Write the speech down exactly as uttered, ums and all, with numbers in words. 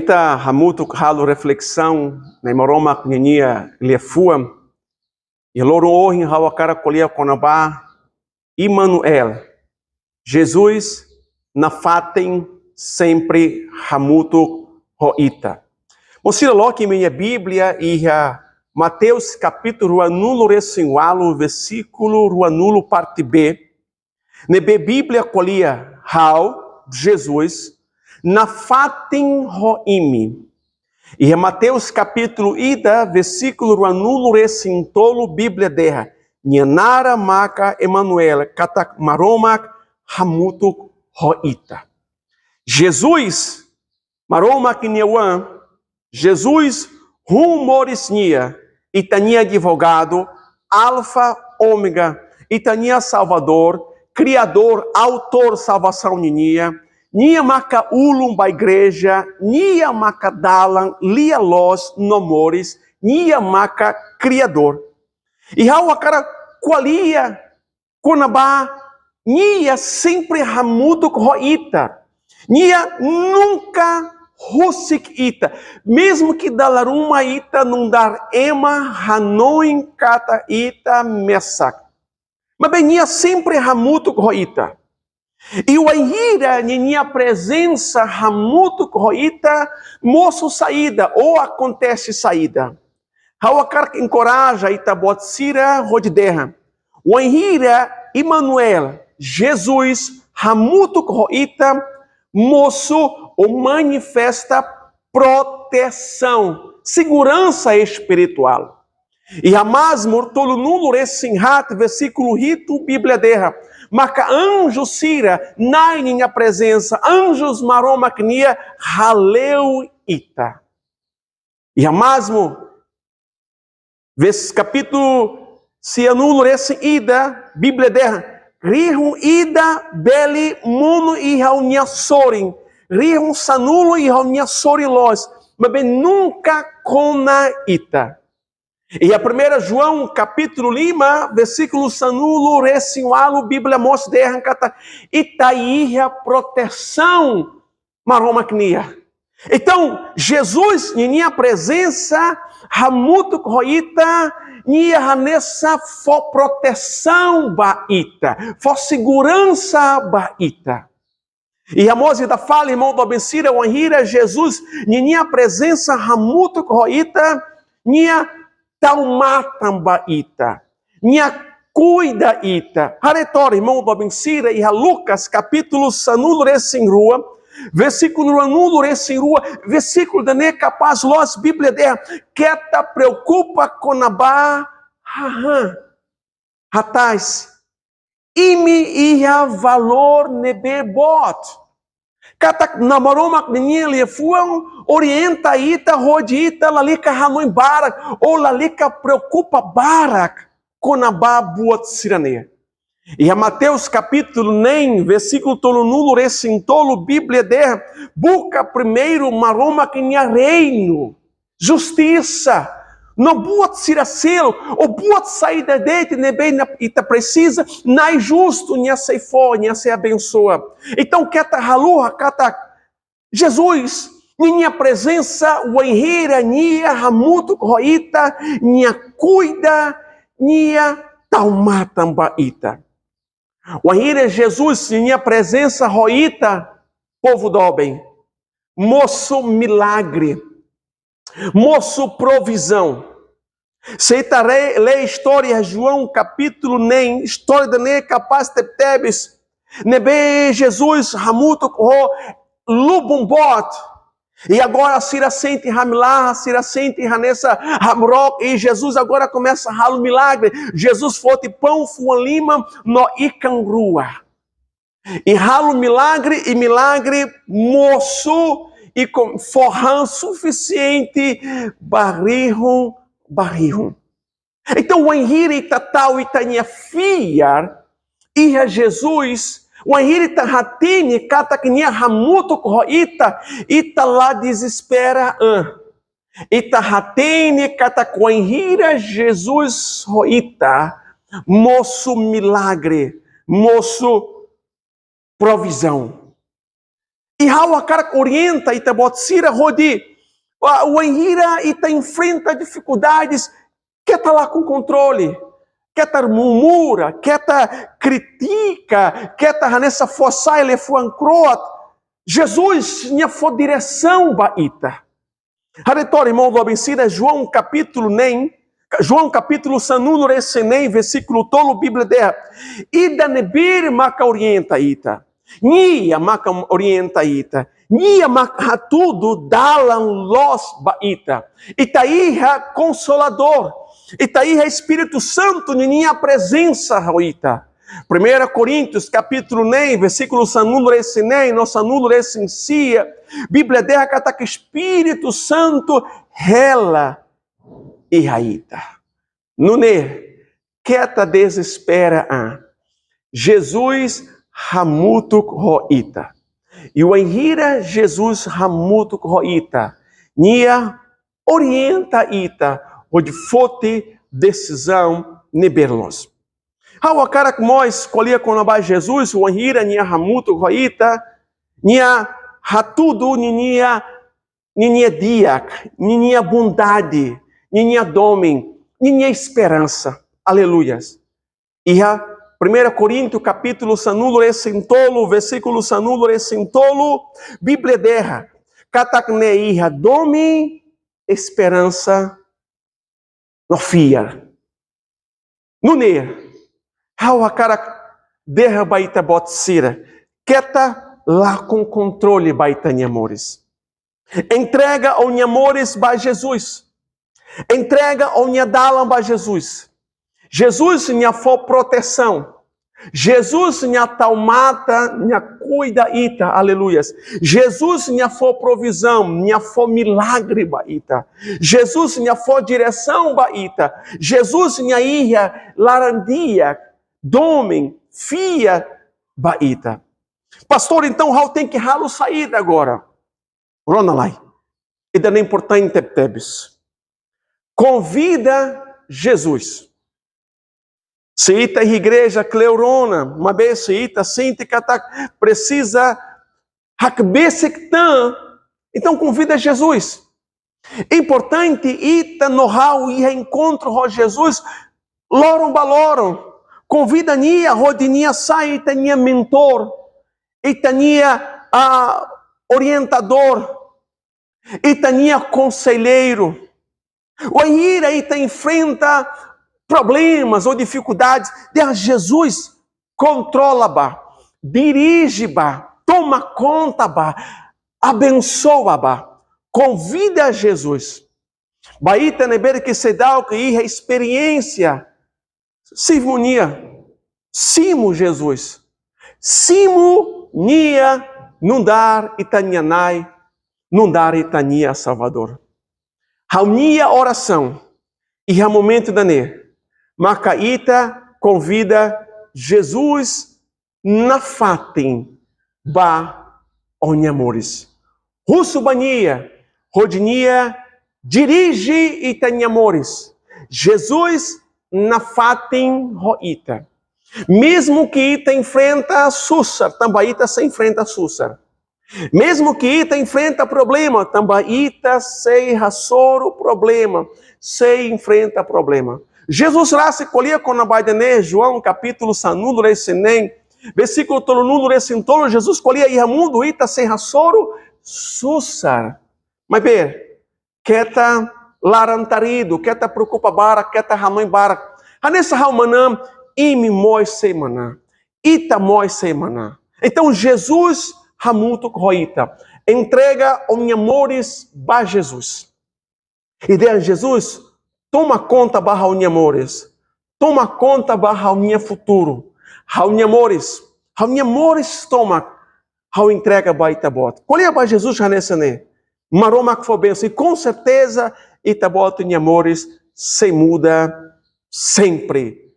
Ita hamutuk halo reflesaun Nai Maromak ninia liafuan. Iha loron ohin ha'u hakarak ko'alia kona-ba Imanuel, Jesus nafatin sempre hamutuk ho ita. Maun sira, loke imi-nia Bíblia iha Mateus kapítulu ruanulu-resin-ualu, versíkulu ruanulu, parte B, ne'ebé Bíblia ko'alia: Ha'u, Jesus, nafatin ho imi. Iha Mateus kapítulu ida, versíkulu ruanulu-resin-tolu, Bíblia dehan: Nia naran maka Emanuel, katak Maromak hamutuk ho ita. Jesus, Maromak nia Oan, Jesus, hun moris nian, ita-nia advogadu, Alfa, Ômega, ita-nia Salvadór, Kriadór, Autór salvasaun ninian. Nia maka ulun ba igreja, nia maka dalan, lia-loos no moris, nia maka Kriadór. I ha'u hakarak ko'alia kona-ba nia sempre hamutuk ho ita. Nia nunka husik ita. Mezmu ke dala ruma ita nu'udar ema hanoin katak ita mesak, maibé nia sempre hamutuk ho ita. I wainhira ninia prezensa hamutuk ho ita, mosu saida ou akontese saida? Ha'u hakarak enkoraja ita-boot sira hodi dehan: wainhira Imanuel, Jesus, hamutuk ho ita, mosu ou manifesta protesaun, seguransa espirituál. Iha Mazmur tolunulu-resin-haat, versíkulu hitu, Bíblia dehan: Maka anju sira Nai ninia prezensa, anjus Maromak nian hale'u ita. Iha Mazmur, vers-, kapítulu sianulu-resin-ida, Bíblia dehan: Rihun ida bele monu iha ha'u-nia sorin, rihun sanulu iha ha'u-nia sorin loos, maibé nunka kona ita. Iha Primeira João kapítulu lima, versíkulu sanulu-resin-ualu, Bíblia mós dehan katak ita iha protesaun Maromak nian. Entaun, Jesus ninia prezensa hamutuk ho ita, nia hanesan fó protesaun ba ita, fó seguransa ba ita. I hamoos ida fali, irmaun doben sira, wainhira Jesus ninia prezensa hamutuk ho ita, nia tau matan ba ita, nia kuida ita. Haree took, irmaun doben sira, iha Lucas kapítulu sanulu-resin-rua, versíkulu ruanulu-resin-rua, versíkulu ida-ne'e kapás loos, Bíblia dehan: Keta preokupa kona-ba hahán, hatais. Imi iha valór ne'ebé boot. Katak Nai Maromak ninia liafuan orienta ita hodi ita lalika hanoin barak, ou lalika preokupa barak kona-ba buat sira-ne'e. Iha Mateus kapítulu neen, versíkulu tolunulu-resin-tolu, Bíblia dehan: Buka primeiru Maromak ninia reinu, justisa, no buat sira seluk, ou buat saida de'it ne'ebé ita presiza, Nai justu, nia sei fó, nia sei abensoa. Entaun, keta haluha katak Jesus ninia prezensa, wainhira nia hamutuk ho ita, nia kuida, nia tau matan ba ita. Wainhira Jesus ninia prezensa ho ita, povu doben, mosu milagre, mosu provizaun. Se ita re-, lee istória João kapítulu neen, istória ida-ne'e kapás tebetebes, ne'ebé Jesus hamutuk ho lubun boot. I agora sira sente hamlaha, sira sente hanesan hamrook, i Jesus agora komesa halo milagre. Jesus foti paun fuan lima no ikan rua. I halo milagre, i milagre mosu, i kom-, fó han sufisiente ba rihun, ba rihun. Entaun, wainhira ita tau ita-nia fiar iha Jesus, wainhira ita hatene katak nia hamutuk ho ita, ita la dezespera, ah. Ita hatene katak wainhira Jesus ho ita, mosu milagre, mosu provizaun. I ha'u hakarak orienta ita-boot sira hodi, wa-, wainhira ita enfrenta difikuldades, keta lakon kontrole, keta murmura, keta kritika, keta hanesan fó sai liafuan kro'at. Jesus nia fó diresaun ba ita. Haree to'ok, irmaun doben sira, João kapítulu neen, João kapítulu sanulu-resin-neen, versíkulu tolu, Bíblia dehan: Ida ne'ebé maka orienta ita. Nia maka orienta ita. Nia maka hatudu dalan loos ba ita. Ita iha Konsoladór. Ita iha Espíritu Santu ninia prezensa ho ita. Primeira Koríntius, kapítulu neen, versíkulu sanulu-resin-neen no sanulu-resin-sia, Bíblia dehan katak Espíritu Santu hela iha ita. Nune'e, keta dezespera an. Jesus hamutuk ho ita. I wainhira Jesus hamutuk ho ita, nia orienta ita hodi foti desizaun ne'ebé loos. Ha'u hakarak mós ko'alia kona-ba Jesus, wainhira nia hamutuk ho ita, nia hatudu ninia, ninia di'ak, ninia bondade, ninia domin, ninia esperansa. Aleluias. Iha Primeira Koríntius kapítulu sanulu-resin-tolu, versíkulu sanulu-resin-tolu, Bíblia dehan katak nia iha domin, esperansa no fiar. Nune'e, ha'u hakarak dehan ba ita-boot sira, keta lakon kontrole ba ita-nia moris. Entrega ó-nia moris ba Jesus. Entrega ó-nia dalan ba Jesus. Jesus nia fó protesaun. Jesus nia tau matan, nia kuida ita, aleluias. Jesus nia fó provizaun, nia fó milagre ba ita. Jesus nia fó diresaun ba ita. Jesus nia iha laran di'ak, domin, fiar ba ita. Pastór, entaun ha'u tenke halo saida agora? Rona lai. Ida-ne'e importante tebes. Konvida Jesus. Se ita iha igreja kleur ona, maibé se ita sente katak presiza hakbesik tan, entaun konvida Jesus. Importante ita no ha'u iha enkontru ho Jesus loron ba loron. Konvida nia hodi nia sai ita-nia mentór, ita-nia, ah, orientadór, ita-nia konselleiru. Wainhira ita enfrenta problemas ou difikuldades, dehan: Jesus, kontrola bá, dirije bá, toma konta bá, abensoa bá. Konvida Jesus. Ba ita ne'ebé ke seidauk iha esperiénsia, simu nia, simu Jesus. Simu nia nu'udar ita-nia Na'i, nu'udar ita-nia Salvadór. Ha'u-nia orasaun iha momentu ida-ne'e, maka ita konvida Jesus nafatin ba ó-nia moris. Husu ba nia, hodi nia dirije ita-nia moris. Jesus nafatin ho ita. Mezmu ke ita enfrenta susar, tanba ita sei enfrenta susar. Mezmu ke ita enfrenta problema, tanba ita sei hasoru problema, sei enfrenta problema. Jesus rasik ko'alia kona-ba ida-ne'e, João kapítulu sanulu-resin-neen, versíkulu tolunulu-resin-tolu, Jesus ko'alia: iha mundu ita sei hasoru susar. Maibé, keta laran-taridu, keta preokupa barak, keta hanoin barak. Hanesan ha'u manán, imi mós sei manán. Ita mós sei manán. Entaun, Jesus hamutuk ho ita. Entrega ó-nia moris ba Jesus. I dehan: Jesus, toma konta ba ha'u-nia moris. Toma konta ba ha'u-nia futuru. Ha'u-nia moris. Ha'u-nia moris tomak. Ha'u entrega ba Ita-Boot. Ko'alia ba Jesus hanesan ne'e. Maromak fó bensaun. I com certeza, Ita-Boot nia moris sei muda sempre.